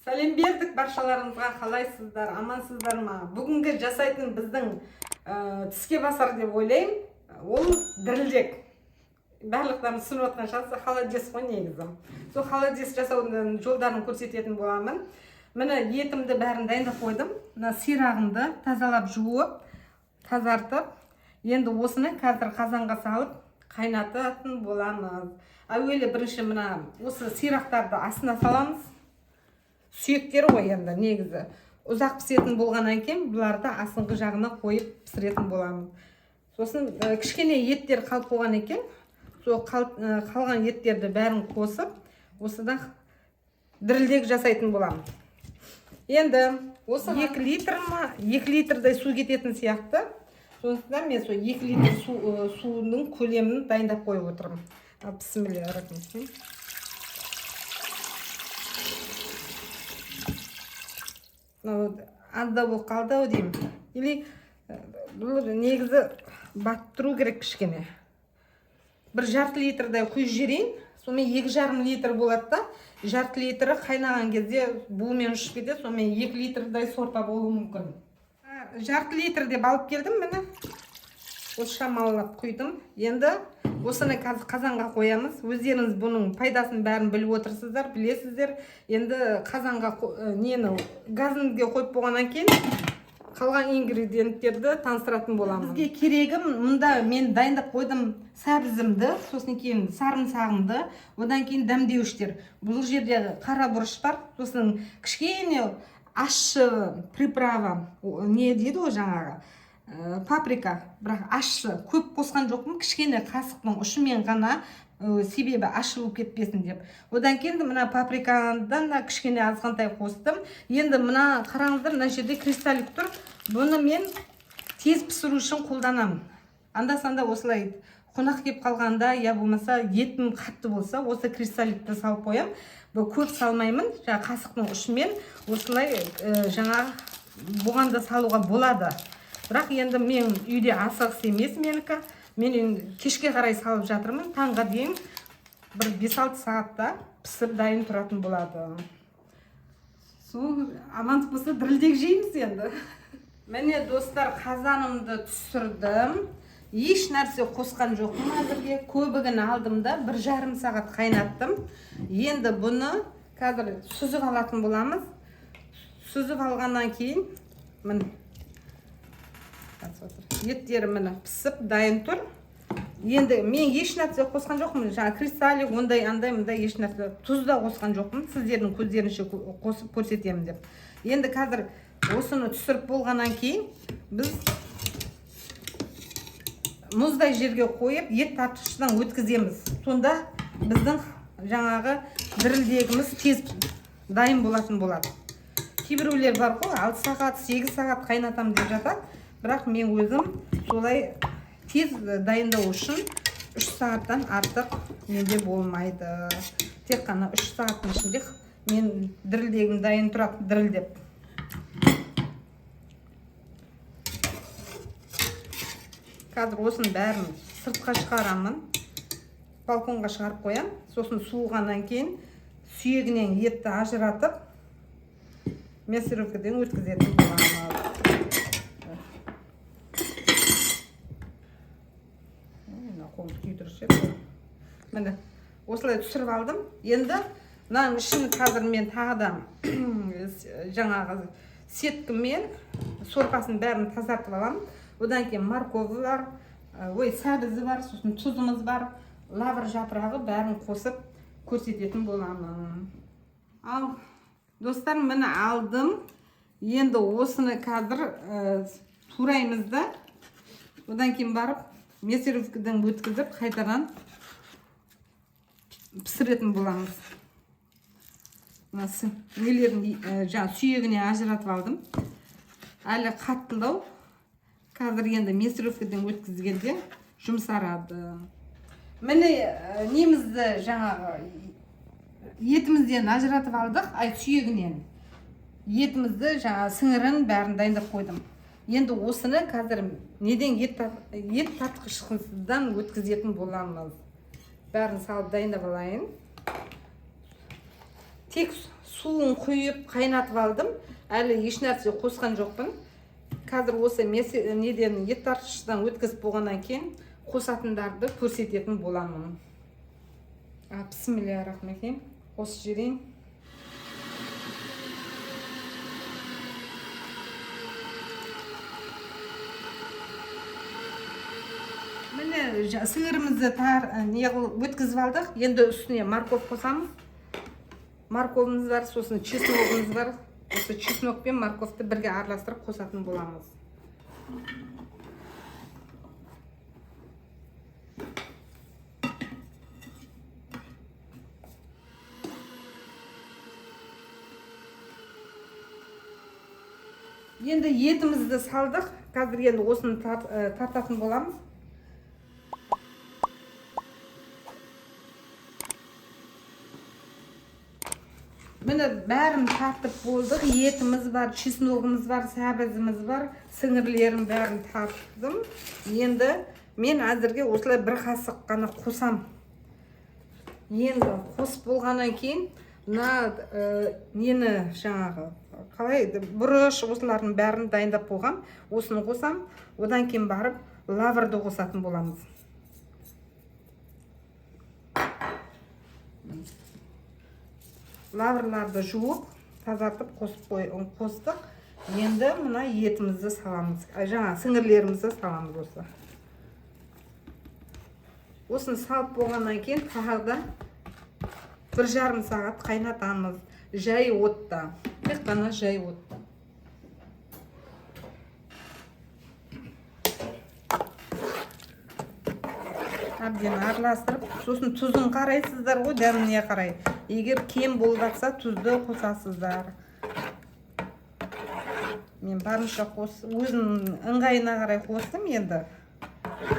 Сәлем бердік баршаларыңызға! Қалайсыздар, амансыздар ма? Бүгінгі жасайтын біздің тіске басар деп ойлаймын, ол дірілдек. Барлықтарыңыз түсініп жатқан шығарсыздар, холодец қой негізі. Сол холодец жасаудың жолдарын көрсететін боламын. Міне, етімді бәрін дайындап қойдым. Мына сирағымды тазалап, жуып, тазартып, енді осыны қазір қазанға салып қайнататын боламыз. Әуелі бірінші мына осы сирақтарды астына саламыз. Сүйектері ғой енді, негізі ұзақ пісетін болғаннан кейін бұларды астыңғы жағына қойып пісіретін боламыз. Сосын кішкене еттер қалып қойған екен, сол қалған еттерді бәрін қосып, осыдан дірілдек жасайтын боламын. Енді осы 2 литр ма, 2 литрдей су кететін сияқты. Сондықтан мен сол 2 литр су, судың көлемін дайындап қойып отырмын. Ал, бісміллә рахман. Мынау аздау болып қалды ау деймін, или бұл негізі баттыру керек кішкене. Бір жарты литрдай құйып жіберейін, сонымен 2,5 литр болады да. Жарты литрі қайнаған кезде буымен ұшып кетеді, сонымен 2 литрдай сорпа болуы мүмкін. Жарты литр деп алып келдім, міне, осы шамалап құйдым. Енді осыны қазір қазанға қоямыз. Өздеріңіз бұның пайдасын бәрін біліп отырсыздар, білесіздер. Енді қазанға нені, газымызге қойып болғаннан кейін қалған ингредиенттерді таныстыратын боламын. Бізге керегі мұнда мен дайындап қойдым сәбізімді, сосын кейін сарымсағымды, одан кейін дәмдеуіштер. Бұл жерде қара бұрыш бар, сосын кішкене ащы приправа, не дейді ғой жаңағы, паприка, бірақ ащы көп қосқан жоқпын, кішкене қасықтың ұшымен ғана, себебі ащы болып кетпесін деп. Одан кейін мына паприкадан да кішкене азғантай қостым. Енді мына қараңыздар, мына жерде кристаллик тұр. Бұны мен тез пісіру үшін қолданамын. Анда санда осылай қонақ келіп қалғанда, я болмаса етім қатты болса, осы кристалликті салып қоямын. Бұл көп салмаймын, жаңа қасықтың ұшымен осылай. Жаңағы бұған да салуға болады, бірақ енді мен үйде асығыс емес менікі. Мен енді кешке қарай салып жатырмын, таңға дейін бір 5-6 сағатта пісіп дайын тұратын болады. Сол амандық болса, дірілдек жейміз енді. Міне, достар, қазанымды түсірдім, еш нәрсе қосқан жоқпын әзірге. Көбігін алдым да, 1,5 сағат қайнаттым. Енді бұны қазір сүзіп алатын боламыз. Сүзіп алғаннан кейін, міне, еттері, міне, пісіп дайын тұр. Енді мен еш нәрсе қосқан жоқпын, жаңа кристаллик, ондай, андай мындай еш нәрсе, тұз да қосқан жоқпын, сіздердің көздеріңізше қосып көрсетемін деп. Енді қазір осыны түсіріп болғаннан кейін біз мұздай жерге қойып, ет тартқыштан өткіземіз. Сонда біздің жаңағы дірілдегіміз тез дайын болатын болады. Кейбіреулер бар ғой, 6 сағат, 8 сағат қайнатамын деп жатады, бірақ мен өзім солай тез дайындау үшін 3 сағаттан артық менде болмайды. Тек қана 3 сағаттың ішінде мен дірілдегім дайын тұрады дірілдеп. Қазір осының бәрін сыртқа шығарамын, балконға шығарып қоямын. Сосын суығаннан кейін сүйегінен етті ажыратып, мясорубкадан өткізетін боламыз. Ой, мына қолымды күйдіріп жіберді. Міне, осылай түсіріп алдым. Енді мынаның ішін қазір мен тағы да жаңағы сеткімен сорпасын бәрін тазартып аламын. Одан кейін моркові бар, ой, сәбізі бар, сосын тұзымыз бар, лавр жапырағы, бәрін қосып көрсететін боламын. Ал, достар, міне, алдым. Енді осыны қазір тураймыз да, одан кейін барып мясорубкадан өткізіп, қайтадан пісіретін боламыз. Мына нелерін, жаңа сүйегіне ажыратып алдым, әлі қаттылау. Қазір енді мясорубкадан өткізгенде жұмсарады. Міне, немізді, жаңағы етімізден ажыратып алдық, ай, сүйегінен етімізді, жаңа сіңірін бәрін дайындап қойдым. Енді осыны қазір неден, ет тартқышынан өткізетін боламыз. Бәрін салып дайындап алайын. Тек суын құйып қайнатып алдым, әлі ешнәрсе қосқан жоқпын. Қазір осы неден, ет тартқыштан өткізіп болғаннан кейін қосатындарды көрсететін боламын. Бісміллә-рахман-рахим. Қосып жіберейін. Міне, сіңірімізді не қылып өткізіп алдық. Енді үстіне морковь қосамыз. Морковымыз бар, сосын чесногымыз бар. Осы чеснок пен морковьті бірге араластырып қосатын боламыз. Енді етімізді салдық. Қазір енді осыны тартатын боламыз. Міне, бәрін тартып болдық. Етіміз бар, чесногымыз бар, сәбізіміз бар, сіңірлерін бәрін тарттым. Енді мен әзірге осылай бір қасық қана қосам. Енді қосып болғаннан кейін мына нені жаңағы қалай еді, бұрыш, осылардың бәрін дайындап қойғам. Осыны қосам, одан кейін барып лаврды қосатын боламыз. Лаврларды жуып, тазартып қостық. Енді мына етімізді саламыз. Жаңа сіңірлерімізді саламыз осы. Осыны салып болғаннан кейін тағы да 1,5 сағат қайнатамыз. Жай отта. Тек қана жай отта. Әбден араластырып, сосын тұзын қарайсыздар ғой, дәміне қарай. Егер кем болып жатса, тұзды қосасыздар. Мен барынша өзімнің ыңғайына қарай қостым енді.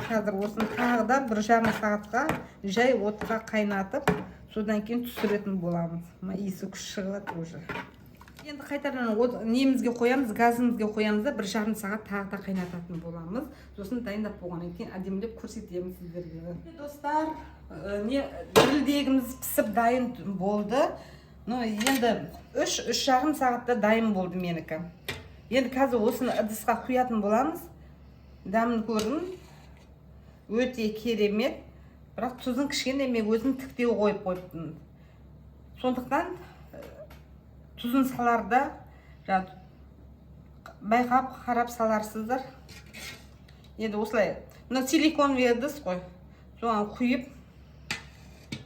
Қазір осыны тағы да 1,5 сағатқа жай отқа қайнатып, содан кейін түсіретін боламыз. Мына иісі күшті шығып жатыр уже. Енді қайтадан немізге қоямыз, газымызге қоямыз да 1,5 сағат тағы да қайнататын боламыз. Сосын дайындап болғаннан кейін әдемілеп көрсетемін сіздерге. Достар, дірілдегіміз пісіп дайын болды. Енді үш жарым сағатта дайын болды менікі. Енді қазір осыны ыдысқа құятын боламыз. Дәмін көрдім. Өте керемет. Бірақ тұзын кішкене мен өзім тіктеу қойып қойыппын. Сондықтан тұзын саларда байқап қарап саларсыздар. Енді осылай мына силиконовый ыдыс қой, соған құйып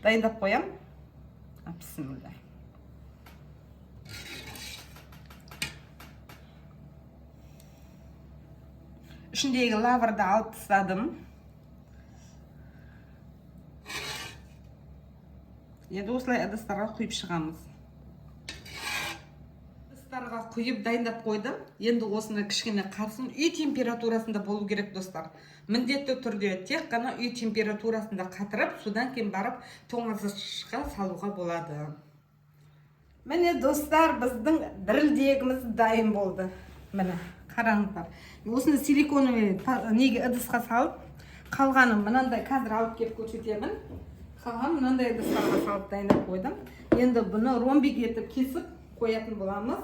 дайындап қоям. Бісміллә. Ішіндегі лаврды алып тастадым. Енді осылай ыдыстарға құйып шығамыз. Ыдыстарға құйып дайындап қойдым. Енді осыны кішкене қатсын. Үй температурасында болу керек, достар. Міндетті түрде тек қана үй температурасында қатырып, содан кейін барып тоңазытқышқа салуға болады. Міне, достар, біздің дірілдегіміз дайын болды. Міне, қараңыздар. Осыны силиконовый неге ыдысқа салып, қалғанын мынандай қазір алып келіп көрсетемін. Қалған мынандай ыдыстарға салып дайындап қойдым. Енді бұны ромбик етіп кесіп қоятын боламыз.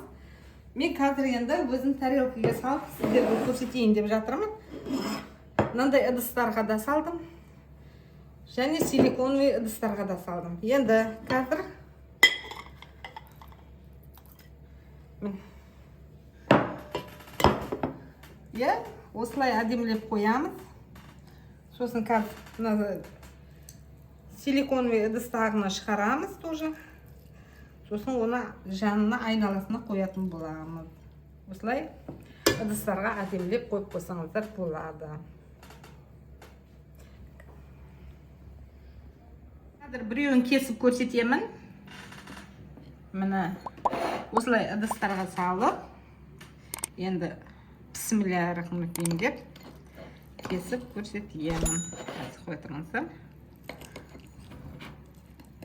Мен қазір енді өзім тарелкаға салып сіздерге көрсетейін деп жатырмын. Мынандай ыдыстарға да салдым. Және силиконовый ыдыстарға да салдым. Енді қазір міне. Иә, осылай әдемілеп қоямыз. Сосын қазір мына силиконовый ыдыстағына шығарамыз тоже. Сосын оны жанына, айналасына қоятын боламыз. Осылай ыдыстарға әдемілеп қойып қойсаңыздар болады. Қазір біреуін кесіп көрсетемін. Міне, осылай ыдыстарға салып, енді бісмілләхиррахманиррахим деп кесіп көрсетемін. Қазір қоя тұрыңыздар.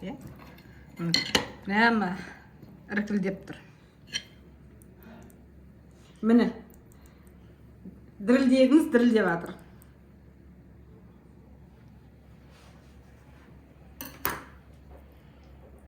Иә. Прямо іркілдеп тұр. Міне, дірілдегіңіз дірілдеп жатыр.